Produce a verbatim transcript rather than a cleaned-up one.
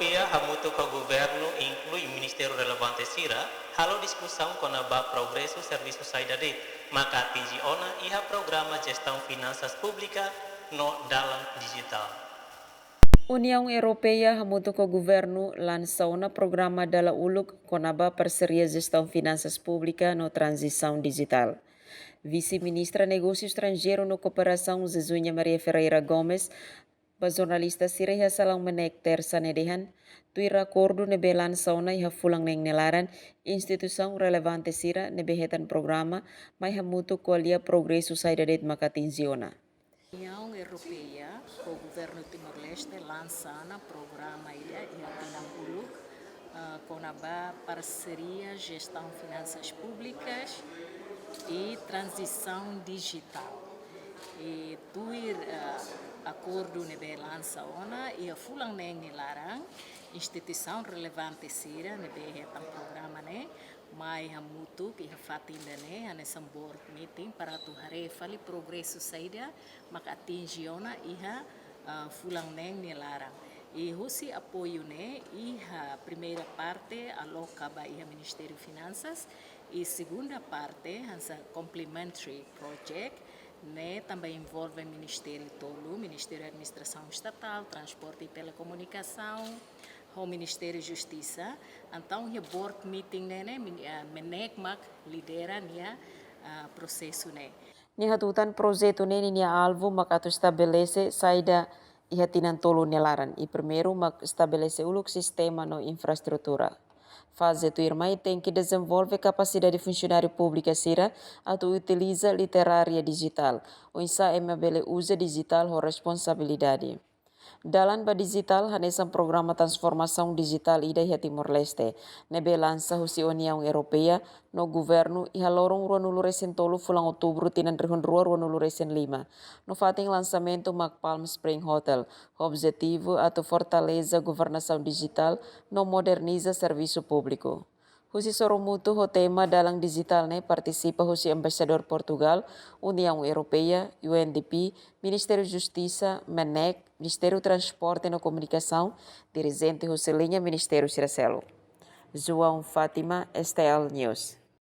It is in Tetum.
Europeia hamutuk ho governu, inklui ministériu relevante sira, halo diskusaun kona-ba progresu servisu saida de'it maka atinji ona iha programa jestaun finansas públika no dalan dijitál. Uniaun Europeia hamutuk ho governu lansa ona programa dala uluk kona-ba parseria jestaun finansas públika no tranzisaun dijitál. Vise-Ministra Negósiu Estranjeiru no Kooperasaun, Zezuña Maria Ferreira Gomes, ba jornalista sira iha Salaun MNEK, Tersa ne'e dehan, tuir akordu ne'ebé lansa ona iha fulan neen nia laran, instituisaun relevante sira ne'ebé hetan programa mai hamutuk ko'alia progresu saida de'it maka atinji ona. Uniaun Europeia ho governu Timor-Leste lansa ona programa ida iha tinan uluk, eh, kona-ba parseria jestaun finansas públikas i tranzisaun dijitál. I tuir, eh, akordu ne'ebé lansa ona iha fulan neen nia laran, instituisaun relevante sira ne'ebé hetan programa ne'e mai hamutuk iha fatin ida-ne'e hanesan board meeting para atu haree fali progresu saida maka atinji ona iha, ah, fulan neen nia laran. I husi apoiu ne'e iha primeira parte aloka ba iha Ministériu Finansas, i segunda parte hanesan complementary project ne'e tanba envolve ministériu tolu, Ministériu Administrasaun Estatál, Transporte i Telekomunikasaun, ho Ministériu Justisa. Entaun iha board meeting ne'e ne'e min-, ah, MNEK mak lidera nia, ah, prosesu ne'e. Nia hatutan projetu ne'e ninia alvu mak atu estabelese saida iha tinan tolu nia laran. I primeiru mak estabelese uluk sistema no infraestrutura. Faze tuirmai tenke dezenvolve kapasidade funsionáriu públika sira atu utiliza literária dijitál, oinsá ema bele uza dijitál ho responsabilidade. Dalan ba dijitál hanesan programa transformasaun dijitál ida iha Timor-Leste, ne'ebé lansa husi Uniaun Europeia no governu iha loron ruanulu resin tolu fulan Outubru tinan rihun rua ruanulu resin lima. No fatin lansamentu mak Palm Spring Hotel, ho objetivu atu fortaleza governasaun dijitál no moderniza servisu públiku. Husi sorumutu ho tema dalan dijitál ne'e partisipa husi Embaixadór Portugal, Uniaun Europeia, U N D P, Ministériu Justisa, MNEK, Ministériu Transporte no Komunikasaun, dirijente husi liña ministériu sira seluk. João Fátima, S T L News.